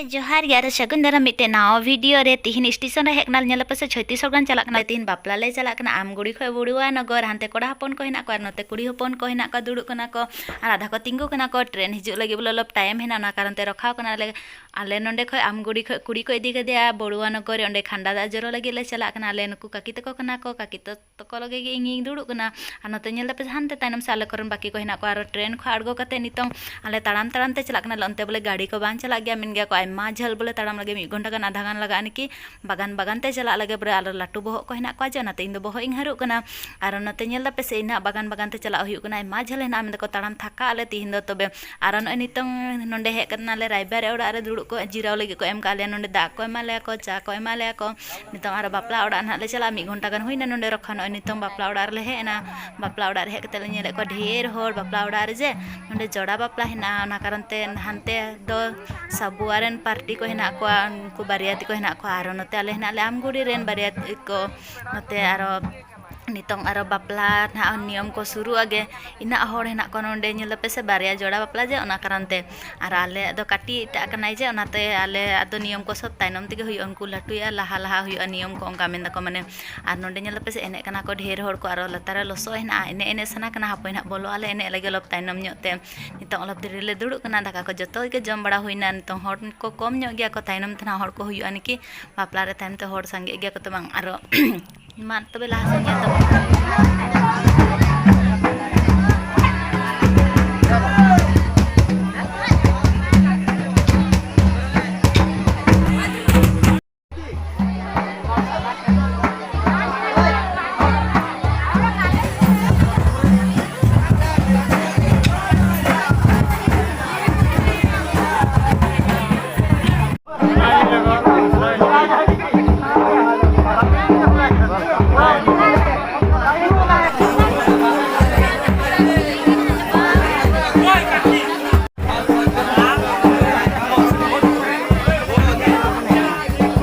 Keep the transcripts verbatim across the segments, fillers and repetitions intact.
ᱡᱚᱦᱟᱨ ᱜᱮ ᱟᱨ ᱥᱟᱹᱜᱩᱱ ᱫᱟᱨᱟᱢ ᱢᱤᱫᱴᱮᱱ ᱱᱟᱣᱟ ᱵᱷᱤᱰᱤᱭᱳ ᱨᱮ᱾ ᱛᱤᱦᱤᱧ ᱥᱴᱮᱥᱚᱱ ᱨᱮ ᱦᱮᱡ ᱠᱟᱱᱟᱞᱮ, ᱧᱮᱞ ᱯᱮᱥᱮ ᱪᱷᱚᱛᱤᱥᱜᱚᱲ ᱜᱟᱱ ᱪᱟᱞᱟᱜ ᱠᱟᱱᱟ᱾ ᱛᱤᱦᱤᱧ ᱵᱟᱯᱞᱟ ᱞᱮ ᱪᱟᱞᱟᱜ ᱠᱟᱱᱟ ᱟᱢᱜᱩᱲᱤ ᱠᱷᱚᱱ ᱵᱚᱲᱩᱣᱟ ᱱᱚᱜᱚᱨ᱾ ᱦᱟᱱᱛᱮ ᱠᱚᱲᱟ ᱦᱚᱯᱚᱱ ᱠᱚ ᱦᱮᱱᱟᱜ ᱠᱚᱣᱟ ᱟᱨ ᱱᱚᱛᱮ ᱠᱩᱲᱤ ᱦᱚᱯᱚᱱ ᱠᱚ ᱦᱮᱱᱟᱜ ᱠᱚᱣᱟ, ᱫᱩᱲᱩᱵ ᱠᱟᱱᱟ ᱠᱚ ᱟᱨ ᱟᱫᱷᱟ ᱠᱚ ᱛᱤᱸᱜᱩ ᱠᱟᱱᱟ ᱠᱚ᱾ ᱴᱨᱮᱱ ᱦᱤᱡᱩᱜ ᱞᱟᱹᱜᱤᱫ ᱵᱚᱞᱮ ᱚᱞᱚᱯ ᱴᱟᱭᱤᱢ ᱦᱮᱱᱟᱜᱼᱟ, ᱚᱱᱟ ᱠᱟᱨᱚᱱ ᱛᱮ ᱨᱚᱠᱷᱟᱣ ᱠᱟᱱᱟᱞᱮ᱾ ᱟᱞᱮ ᱱᱚᱸᱰᱮ ᱠᱷᱚᱱ ᱟᱢᱜᱩᱲᱤ ᱠᱷᱚᱱ ᱠᱩᱲᱤ ᱠᱚ ᱤᱫᱤ ᱠᱮᱫᱮᱭᱟ ᱵᱚᱲᱩᱣᱟ ᱱᱚᱜᱚᱨ ᱨᱮ, ᱚᱸᱰᱮ ᱠᱷᱟᱱᱰᱟ ᱫᱟᱜ ᱡᱚᱨᱚ ᱞᱟᱹᱜᱤᱫ ᱞᱮ ᱪᱟᱞᱟᱜ ᱠᱟᱱᱟ᱾ ᱟᱞᱮ ᱱᱩᱠᱩ ᱠᱟᱠᱤ ᱛᱟᱠᱚ ᱠᱟᱱᱟ ᱠᱚ, ᱠᱟᱠᱤ ᱛᱟᱠᱚ ᱛᱚᱠᱚ ᱞᱟᱹᱜᱤᱫ ᱜᱮ ᱤᱧᱤᱧ ᱫᱩᱲᱩᱵ ᱠᱟᱱᱟ᱾ ᱟᱨ ᱱᱚᱛᱮ ᱧᱮᱞ ᱫᱟᱯᱮ ᱦᱟᱱᱛᱮ ᱛᱟᱭᱱᱚᱢ ᱥᱮᱫ ᱟᱞᱮ ᱠᱚᱨᱮᱱ ᱵᱟᱹᱠᱤ ᱠᱚ ᱦᱮᱱᱟᱜ ᱠᱚᱣᱟ᱾ ᱟᱨᱚ ᱴᱨᱮᱱ ᱠᱷᱚᱱ ᱟᱬᱜᱚ ᱠᱟᱛᱮ ᱱᱤᱛᱚᱝ ᱟᱞᱮ ᱛᱟᱲᱟᱢ ᱛᱟᱲᱟᱢ ᱛᱮ ᱪᱟᱞᱟᱜ ᱠᱟᱱᱟᱞᱮ᱾ ᱚᱱᱛᱮ ᱵᱚᱞᱮ ᱜᱟᱹᱰᱤ ᱠᱚ ᱵᱟᱝ ᱪᱟᱞᱟᱜ ᱜᱮᱭᱟ, ᱢᱮᱱ ᱜᱮᱭᱟ ᱠᱚ ᱟᱭᱢᱟ ᱡᱷᱟᱹᱞ ᱵᱚᱞᱮ ᱛᱟᱲᱟᱢ ᱞᱟᱹᱜᱤᱫ ᱢᱤᱫ ᱜᱷᱚᱱᱴᱟ ᱜᱟᱱ ᱟᱫᱷᱟ ᱜᱟᱱ ᱞᱟᱜᱟᱜᱼᱟ ᱱᱤᱠᱤ᱾ ᱵᱟᱜᱟᱱ ᱵᱟᱜᱟᱱ ᱛᱮ ᱪᱟᱞᱟᱜ ᱞᱟᱹᱜᱤᱫ ᱵᱚᱞᱮ ᱟᱨᱚ ᱞᱟᱹᱴᱩ ᱵᱚᱦᱚᱜ ᱠᱚ ᱦᱮᱱᱟᱜ ᱠᱚᱣᱟ ᱡᱮ, ᱚᱱᱟᱛᱮ ᱤᱧ ᱫᱚ ᱵᱚᱦᱚᱜ ᱤᱧ ᱦᱟᱹᱨᱩᱜ ᱠᱟᱱᱟ᱾ ᱟᱨ ᱱᱚᱛᱮ ᱧᱮᱞ ᱫᱟᱯᱮ ᱥᱮ ᱤᱱᱟᱹᱜ ᱵᱟᱜᱟᱱ ᱵᱟᱜᱟᱱ ᱛᱮ ᱪᱟᱞᱟᱜ ᱦᱩᱭᱩᱜ ᱠᱟᱱᱟ, ᱟᱭᱢᱟ ᱡᱷᱟᱹᱞ ᱦᱮᱱᱟᱜᱼᱟ᱾ ᱢᱮᱱ ᱫᱟᱠᱚ ᱛᱟᱲᱟᱢ ᱛᱷᱟᱠᱟᱜ ᱟᱞᱮ ᱛᱤᱦᱤᱧ ᱫᱚ᱾ ᱛᱚᱵᱮ ᱟᱨᱚ ᱱᱚᱜᱼᱚᱭ ᱱᱤᱛᱚᱝ ᱱᱚᱸᱰᱮ ᱦᱮᱡ ᱠᱟᱛᱮ ᱟᱞᱮ ᱨᱟᱭᱵᱟᱨ ᱚᱲᱟᱜ ᱨᱮ ᱫᱩᱲᱩᱵ ᱠᱚ ᱡᱤᱨᱟᱹᱣ ᱞᱟᱹᱜᱤᱫ ᱠᱚ ᱮᱢ ᱠᱟᱜ ᱞᱮᱭᱟ᱾ ᱱᱚᱸᱰᱮ ᱫᱟᱜ ᱠᱚ ᱮᱢᱟ ᱞᱮᱭᱟ ᱠᱚ, ᱪᱟ ᱠᱚ ᱮᱢᱟ ᱞᱮᱭᱟ ᱠᱚ᱾ ᱱᱤᱛᱚᱝ ᱟᱨᱚ ᱵᱟᱯᱞᱟ ᱚᱲᱟᱜ ᱱᱟᱦᱟᱜ ᱞᱮ ᱪᱟᱞᱟᱜᱼᱟ᱾ ᱢᱤᱫ ᱜᱷᱚᱱᱴᱟ ᱜᱟᱱ ᱦᱩᱭᱱᱟ ᱱᱚᱸᱰᱮ ᱨᱚᱠᱷᱟ᱾ ᱱᱚᱜᱼᱚᱭ ᱱᱤᱛᱚᱝ ᱵᱟᱯᱞᱟ ᱚᱲᱟᱜ ᱨᱮᱞᱮ ᱦᱮᱡ ᱮᱱᱟ᱾ ᱵᱟᱯᱞᱟ ᱚᱲᱟᱜ ᱨᱮ ᱦᱮᱡ ᱠᱟᱛᱮ ᱞᱮ ᱧᱮᱞᱮᱫ ᱠᱚᱣᱟ ᱰᱷᱮᱨ ᱦᱚᱲ ᱵᱟᱯᱞᱟ ᱚᱲᱟᱜ ᱨᱮ, ᱡᱮ ᱱᱚᱸᱰᱮ ᱡᱚᱲᱟ ᱵᱟᱯᱞᱟ ᱦᱮᱱᱟᱜᱼᱟ᱾ ᱚᱱᱟ ᱠᱟᱨᱚᱱ ᱛᱮ ᱦᱟᱱᱛᱮ ᱫᱚ ᱥᱟᱵᱩᱣᱟ ᱨᱮᱱ ᱯᱟᱨᱴᱤ ᱠᱚ ᱦᱮᱱᱟᱜ ᱠᱚᱣᱟ, ᱩᱱᱠᱩ ᱵᱟᱨᱭᱟᱛᱤ ᱠᱚ ᱦᱮᱱᱟᱜ ᱠᱚᱣᱟ᱾ ᱟᱨᱚ ᱱᱚᱛᱮ ᱟᱞᱮ ᱦᱮᱱᱟᱜ ᱞᱮ ᱟᱢᱜᱩᱲᱤ ᱨᱮᱱ ᱵᱟᱨᱭᱟᱛᱤ ᱠᱚ᱾ ᱱᱚᱛᱮ ᱟᱨᱚ ᱱᱤᱛᱚᱝ ᱟᱨᱚ ᱵᱟᱯᱞᱟ ᱱᱟᱦᱟᱜ ᱱᱤᱭᱚᱢ ᱠᱚ ᱥᱩᱨᱩᱜᱼᱟ ᱜᱮ᱾ ᱤᱱᱟᱹᱜ ᱦᱚᱲ ᱦᱮᱱᱟᱜ ᱠᱚᱣᱟ ᱱᱚᱸᱰᱮ, ᱧᱮᱞ ᱫᱟᱯᱮ ᱥᱮ ᱵᱟᱨᱭᱟ ᱡᱚᱲᱟ ᱵᱟᱯᱞᱟ ᱡᱮ, ᱚᱱᱟ ᱠᱟᱨᱚᱱ ᱛᱮ᱾ ᱟᱨ ᱟᱞᱮᱭᱟᱜ ᱫᱚ ᱠᱟᱹᱴᱤᱡ ᱮᱴᱟᱜ ᱠᱟᱱᱟᱭ ᱡᱮ, ᱚᱱᱟᱛᱮ ᱟᱞᱮ ᱟᱫᱚ ᱱᱤᱭᱚᱢ ᱠᱚ ᱥᱚᱵ ᱛᱟᱭᱱᱚᱢ ᱛᱮᱜᱮ ᱦᱩᱭᱩᱜᱼᱟ᱾ ᱩᱱᱠᱩ ᱞᱟᱹᱴᱩᱭᱟ ᱞᱟᱦᱟ ᱞᱟᱦᱟ ᱦᱩᱭᱩᱜᱼᱟ ᱱᱤᱭᱚᱢ ᱠᱚ, ᱚᱱᱠᱟ ᱢᱮᱱ ᱫᱟᱠᱚ ᱢᱟᱱᱮ᱾ ᱟᱨ ᱱᱚᱸᱰᱮ ᱧᱮᱞ ᱫᱟᱯᱮ ᱥᱮ ᱮᱱᱮᱡ ᱠᱟᱱᱟ ᱠᱚ ᱰᱷᱮᱨ ᱦᱚᱲ ᱠᱚ, ᱟᱨᱚ ᱞᱟᱛᱟᱨ ᱨᱮ ᱞᱚᱥᱚᱫ ᱦᱮᱱᱟᱜᱼᱟ, ᱮᱱᱮᱡ ᱮᱱᱮᱡ ᱥᱟᱱᱟ ᱠᱟᱱᱟ᱾ ᱦᱟᱯᱳᱭ ᱱᱟᱦᱟᱜ ᱵᱚᱞᱚᱜ ᱟᱞᱮ ᱮᱱᱮᱡ ᱞᱟᱹᱜᱤᱫ ᱚᱞᱚᱯ ᱛᱟᱭᱱᱚᱢ ᱧᱚᱜ ᱛᱮ᱾ ᱱᱤᱛᱚᱝ ᱚᱞᱚᱯ ᱫᱮᱨᱤ ᱨᱮᱞᱮ ᱫᱩᱲᱩᱵ ᱠᱟᱱᱟ, ᱫᱟᱠᱟ ᱠᱚ ᱡᱚᱛᱚ ᱜᱮ ᱡᱚᱢ ᱵᱟᱲᱟ ᱦᱩᱭᱱᱟ᱾ ᱱᱤᱛᱚᱝ ᱦᱚᱲ ᱠᱚ ᱠᱚᱢ ᱧᱚᱜ ᱜᱮᱭᱟ ᱠᱚ, ᱛᱟᱭᱱᱚᱢ ᱛᱮ ᱱᱟᱦᱟᱜ ᱦᱚᱲ ᱠᱚ ᱦᱩᱭᱩᱜᱼᱟ ᱱᱤᱠᱤ᱾ ᱵᱟᱯᱞᱟ ᱨᱮ ᱛᱟᱭᱚᱢ ᱛᱮ ᱦᱚᱲ ᱥᱟᱸᱜᱮᱜ ᱜᱮᱭᱟ ᱠᱚ ᱛᱚ ᱵᱟᱝ᱾ ᱟᱨᱚ ᱢᱟ ᱛᱚᱵᱮ ᱞᱟᱦᱟ ᱥᱮᱫ ᱧᱮᱞ ᱛᱟᱵᱚᱱ ᱯᱮ᱾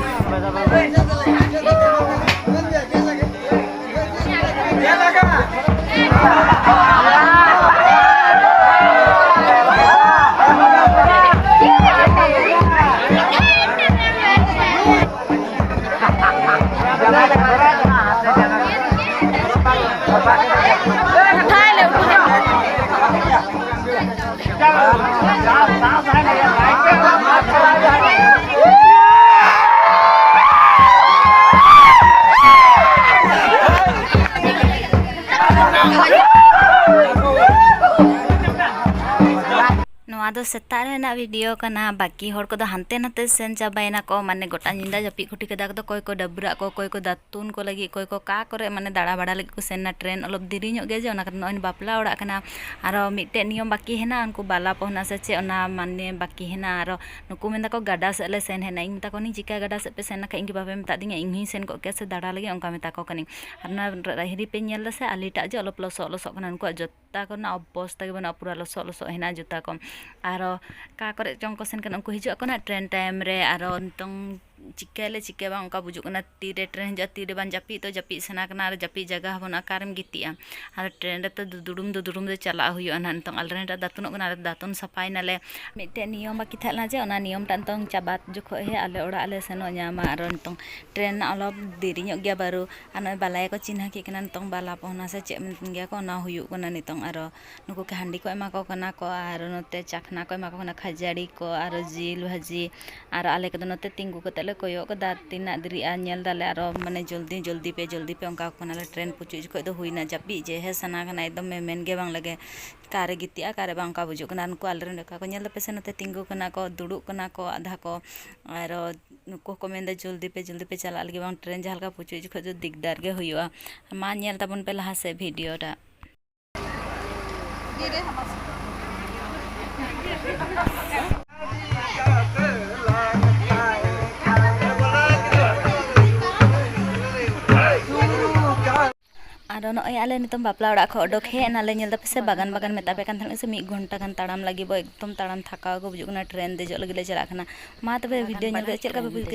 ᱥᱮᱛᱟᱜ ᱨᱮᱱᱟᱜ ᱵᱷᱤᱰᱤᱭᱳ ᱠᱟᱱᱟ᱾ ᱵᱟᱹᱠᱤ ᱦᱚᱲ ᱠᱚᱫᱚ ᱦᱟᱱᱛᱮ ᱱᱟᱛᱮ ᱥᱮᱱ ᱪᱟᱵᱟᱭᱮᱱᱟ ᱠᱚ, ᱢᱟᱱᱮ ᱜᱚᱴᱟ ᱧᱤᱫᱟᱹ ᱡᱟᱹᱯᱤᱫ ᱠᱷᱩᱴᱤ ᱠᱮᱫᱟ ᱠᱚ᱾ ᱚᱠᱚᱭ ᱠᱚ ᱰᱟᱹᱵᱽᱨᱟᱹᱜ ᱟᱠᱚ, ᱚᱠᱚᱭ ᱠᱚ ᱫᱟᱛᱩᱱ ᱠᱚ ᱞᱟᱹᱜᱤᱫ, ᱚᱠᱚᱭ ᱠᱚ ᱚᱠᱟ ᱠᱚᱨᱮ ᱢᱟᱱᱮ ᱫᱟᱬᱟ ᱵᱟᱲᱟ ᱞᱟᱹᱜᱤᱫ ᱠᱚ ᱥᱮᱱ ᱮᱱᱟ᱾ ᱴᱨᱮᱱ ᱚᱞᱚᱯ ᱫᱮᱨᱤ ᱧᱚᱜ ᱜᱮᱭᱟ ᱡᱮ, ᱚᱱᱟ ᱠᱟᱨᱚᱱ ᱱᱚᱜᱼᱚᱭ ᱵᱟᱯᱞᱟ ᱚᱲᱟᱜ ᱠᱟᱱᱟ᱾ ᱟᱨᱚ ᱢᱤᱫᱴᱮᱡ ᱱᱤᱭᱚᱢ ᱵᱟᱹᱠᱤ ᱦᱮᱱᱟᱜᱼᱟ, ᱩᱱᱠᱩ ᱵᱟᱞᱟ ᱯᱚᱦᱱᱟ ᱥᱮ ᱪᱮᱫ, ᱚᱱᱟ ᱢᱟᱱᱮ ᱵᱟᱹᱠᱤ ᱦᱮᱱᱟᱜᱼᱟ᱾ ᱟᱨᱚ ᱱᱩᱠᱩ ᱢᱮᱱᱫᱟ ᱠᱚ ᱜᱟᱰᱟ ᱥᱮᱫ ᱞᱮ ᱥᱮᱱ ᱦᱮᱡ ᱮᱱᱟ᱾ ᱤᱧ ᱢᱮᱛᱟ ᱠᱚ ᱠᱟᱹᱱᱟᱹᱧ, ᱪᱤᱠᱟ ᱜᱟᱰᱟ ᱥᱮᱫ ᱯᱮ ᱥᱮᱱ ᱞᱮᱱᱠᱷᱟᱱ ᱤᱧ ᱜᱮ ᱵᱟᱯᱮ ᱢᱮᱛᱟ ᱫᱤᱧᱟ, ᱤᱧ ᱦᱚᱸᱧ ᱥᱮᱱ ᱠᱚᱜ ᱠᱮᱭᱟ ᱥᱮ ᱫᱟᱬᱟ ᱞᱟᱹᱜᱤᱫ, ᱚᱱᱠᱟ ᱢᱮᱛᱟ ᱠᱚ ᱠᱟᱹᱱᱟᱹᱧ᱾ ᱟᱨ ᱚᱱᱟ ᱦᱤᱨᱤ ᱯᱮ ᱧᱮᱞ ᱮᱫᱟ ᱥᱮ, ᱟᱞᱮᱴᱟᱜ ᱡᱮ ᱚᱞᱚᱯ ᱞᱚᱥᱚᱜ ᱞᱚᱥᱚᱜ ᱠᱟᱱᱟ, ᱩᱱᱠᱩᱣᱟᱜ ᱡᱚᱛᱚ ᱡᱩᱛᱟ ᱠᱚᱨᱮᱱᱟᱜ ᱚᱵᱚᱥᱛᱟ ᱜᱮ ᱵᱟᱹᱱᱩᱜᱼᱟ, ᱯᱩᱨᱟᱹ ᱞᱚᱥᱚᱜ ᱞᱚᱥᱚᱜ ᱦᱮᱱᱟᱜᱼᱟ ᱡᱩᱛᱟ ᱠᱚ᱾ ᱟᱨᱚ ᱚᱠᱟ ᱠᱚᱨᱮ ᱪᱚᱝ ᱠᱚ ᱥᱮᱱ ᱠᱟᱱᱟ, ᱩᱱᱠᱩ ᱦᱤᱡᱩᱜ ᱟᱠᱚ ᱱᱟᱜ ᱴᱨᱮᱱ ᱴᱟᱭᱤᱢ ᱨᱮ᱾ ᱟᱨᱚ ᱱᱤᱛᱚᱝ ᱪᱤᱠᱟᱹᱭᱟᱞᱮ ᱪᱤᱠᱟᱹ ᱵᱟᱝ, ᱚᱱᱠᱟ ᱵᱩᱡᱩᱜ ᱠᱟᱱᱟ, ᱛᱤᱨᱮ ᱴᱨᱮᱱ ᱦᱤᱡᱩᱜᱼᱟ, ᱛᱤᱨᱮ ᱵᱟᱝ ᱡᱟᱹᱯᱤᱫ ᱛᱚ ᱡᱟᱹᱯᱤᱫ ᱥᱟᱱᱟ ᱠᱟᱱᱟ, ᱟᱨ ᱡᱟᱹᱯᱤᱫ ᱡᱟᱭᱜᱟ ᱦᱚᱸ ᱵᱟᱹᱱᱩᱜᱼᱟ, ᱚᱠᱟᱨᱮᱢ ᱜᱤᱛᱤᱡᱼᱟ? ᱟᱨ ᱴᱨᱮᱱ ᱨᱮᱛᱚ ᱫᱩᱫᱩᱲᱩᱢ ᱫᱩᱫᱩᱲᱩᱢ ᱫᱚ ᱪᱟᱞᱟᱜ ᱦᱩᱭᱩᱜᱼᱟ ᱱᱟᱦᱟᱜ᱾ ᱱᱤᱛᱚᱝ ᱟᱞᱮ ᱨᱮᱱ ᱫᱟᱛᱩᱱᱚᱜ ᱠᱟᱱᱟ, ᱟᱞᱮ ᱫᱟᱛᱩᱱ ᱥᱟᱯᱷᱟᱭ ᱱᱟᱞᱮ᱾ ᱢᱤᱫᱴᱮᱡ ᱱᱤᱭᱚᱢ ᱵᱟᱹᱠᱤ ᱛᱟᱦᱮᱸ ᱞᱮᱱᱟ ᱡᱮ, ᱚᱱᱟ ᱱᱤᱭᱚᱢ ᱴᱟᱜ ᱱᱤᱛᱚᱝ ᱪᱟᱵᱟ ᱡᱚᱠᱷᱚᱡ ᱦᱮ ᱟᱞᱮ ᱚᱲᱟᱜ ᱞᱮ ᱥᱮᱱᱚᱜ ᱧᱟᱢᱟ᱾ ᱟᱨᱚ ᱱᱤᱛᱚᱝ ᱴᱨᱮᱱ ᱨᱮᱱᱟᱜ ᱚᱞᱚᱯ ᱫᱮᱨᱤ ᱧᱚᱜ ᱜᱮᱭᱟ ᱵᱟᱹᱨᱩ᱾ ᱟᱨ ᱱᱚᱜᱼᱚᱭ ᱵᱟᱞᱟᱭᱟ ᱠᱚ ᱪᱤᱱᱦᱟᱹ ᱠᱮᱫ ᱠᱤᱱᱟ ᱱᱤᱛᱚᱝ, ᱵᱟᱞᱟ ᱯᱚᱦᱱᱟ ᱥᱮ ᱪᱮᱫ ᱢᱮᱱ ᱜᱮᱭᱟ ᱠᱚ, ᱚᱱᱟ ᱦᱩᱭᱩᱜ ᱠᱟᱱᱟ ᱱᱤᱛᱚᱝ᱾ ᱟᱨᱚ ᱱᱩᱠᱩ ᱠᱮ ᱦᱟᱺᱰᱤ ᱠᱚ ᱮᱢᱟ ᱠᱚ ᱠᱟᱱᱟ ᱠᱚ, ᱟᱨ ᱱᱚᱛᱮ ᱪᱟᱠᱷᱱᱟ ᱠᱚ ᱮᱢᱟ ᱠᱚ ᱠᱟᱱᱟ, ᱠᱷᱟᱹᱡᱟᱹᱲᱤ ᱠᱚ, ᱟᱨᱚ ᱡᱤᱞ ᱵᱷᱟᱹᱡᱤ᱾ ᱟᱨ ᱟᱞᱮ ᱠᱚᱫᱚ ᱱᱚᱛᱮ ᱛᱤᱸᱜᱩ ᱠᱟᱛᱮ ᱞᱮ ᱠᱚᱭᱚᱜ ᱠᱟᱫᱟ, ᱛᱤᱱᱟᱹᱜ ᱫᱮᱨᱤᱜᱼᱟ ᱧᱮᱞ ᱫᱟᱞᱮ, ᱟᱨᱚ ᱢᱟᱱᱮ ᱡᱚᱞᱫᱤ ᱡᱚᱞᱫᱤ ᱯᱮ, ᱡᱚᱞᱫᱤ ᱯᱮ, ᱚᱱᱠᱟ ᱠᱚ ᱠᱟᱱᱟᱞᱮ᱾ ᱴᱨᱮᱱ ᱯᱩᱪᱩᱡ ᱡᱚᱠᱷᱚᱡ ᱫᱚ ᱦᱩᱭᱱᱟ ᱡᱟᱹᱯᱤᱫ ᱡᱮ ᱦᱮ ᱥᱟᱱᱟ ᱠᱟᱱᱟ, ᱮᱠᱫᱚᱢ ᱢᱮᱢᱮᱱ ᱜᱮ ᱵᱟᱝ ᱞᱟᱜᱮ, ᱚᱠᱟᱨᱮ ᱜᱤᱛᱤᱡᱼᱟ, ᱚᱠᱟᱨᱮ ᱵᱟᱝ, ᱚᱱᱠᱟ ᱵᱩᱡᱩᱜ ᱠᱟᱱᱟ᱾ ᱟᱨ ᱱᱩᱠᱩ ᱟᱞᱮ ᱨᱮᱱ ᱚᱠᱟ ᱠᱚ ᱧᱮᱞ ᱫᱟᱯᱮ ᱥᱮ, ᱱᱚᱛᱮ ᱛᱤᱸᱜᱩ ᱠᱟᱱᱟ ᱠᱚ, ᱫᱩᱲᱩᱵ ᱠᱟᱱᱟ ᱠᱚ ᱟᱫᱷᱟ ᱠᱚ, ᱟᱨᱚ ᱱᱩᱠᱩ ᱦᱚᱸᱠᱚ ᱢᱮᱱᱫᱟ ᱡᱚᱞᱫᱤ ᱯᱮ, ᱡᱚᱞᱫᱤ ᱯᱮ ᱪᱟᱞᱟᱜ ᱞᱟᱹᱜᱤᱫ, ᱵᱟᱝ ᱴᱨᱮᱱ ᱡᱟᱦᱟᱸ ᱞᱮᱠᱟ ᱯᱩᱪᱩᱡ ᱡᱚᱠᱷᱚᱡ ᱫᱚ ᱫᱤᱠᱫᱟᱨ ᱜᱮ ᱦᱩᱭᱩᱜᱼᱟ᱾ ᱢᱟ ᱧᱮᱞ ᱛᱟᱵᱚᱱ ᱯᱮ ᱞᱟᱦᱟ ᱥᱮᱫ ᱵᱷᱤᱰᱤᱭᱳ ᱴᱟᱜ᱾ ᱟᱨᱚ ᱱᱚᱜᱼᱚᱭ ᱟᱞᱮ ᱱᱤᱛᱚᱝ ᱵᱟᱯᱞᱟ ᱚᱲᱟᱜ ᱠᱷᱚᱱ ᱚᱰᱚᱠ ᱦᱮᱡ ᱮᱱᱟᱞᱮ᱾ ᱧᱮᱞ ᱫᱟᱯᱮ ᱥᱮ ᱵᱟᱜᱟᱱ ᱵᱟᱜᱟᱱ ᱢᱮᱛᱟ ᱯᱮ ᱠᱟᱱ ᱛᱟᱦᱮᱸᱱᱟ ᱥᱮ, ᱢᱤᱫ ᱜᱷᱚᱱᱴᱟ ᱜᱟᱱ ᱛᱟᱲᱟᱢ ᱞᱟᱹᱜᱤᱫ ᱵᱚ, ᱮᱠᱫᱚᱢ ᱛᱟᱲᱟᱢ ᱛᱷᱟᱠᱟᱣ ᱜᱮ ᱵᱩᱡᱩᱜ ᱠᱟᱱᱟ᱾ ᱴᱨᱮᱱ ᱫᱮᱡᱚᱜ ᱞᱟᱹᱜᱤᱫ ᱞᱮ ᱪᱟᱞᱟᱜ ᱠᱟᱱᱟ᱾ ᱢᱟ ᱛᱚᱵᱮ ᱵᱷᱤᱰᱤᱭᱳ ᱧᱮᱞ ᱠᱟᱛᱮ ᱪᱮᱫ ᱞᱮᱠᱟ ᱯᱮ ᱵᱩᱡᱽ ᱠᱮᱫᱟ?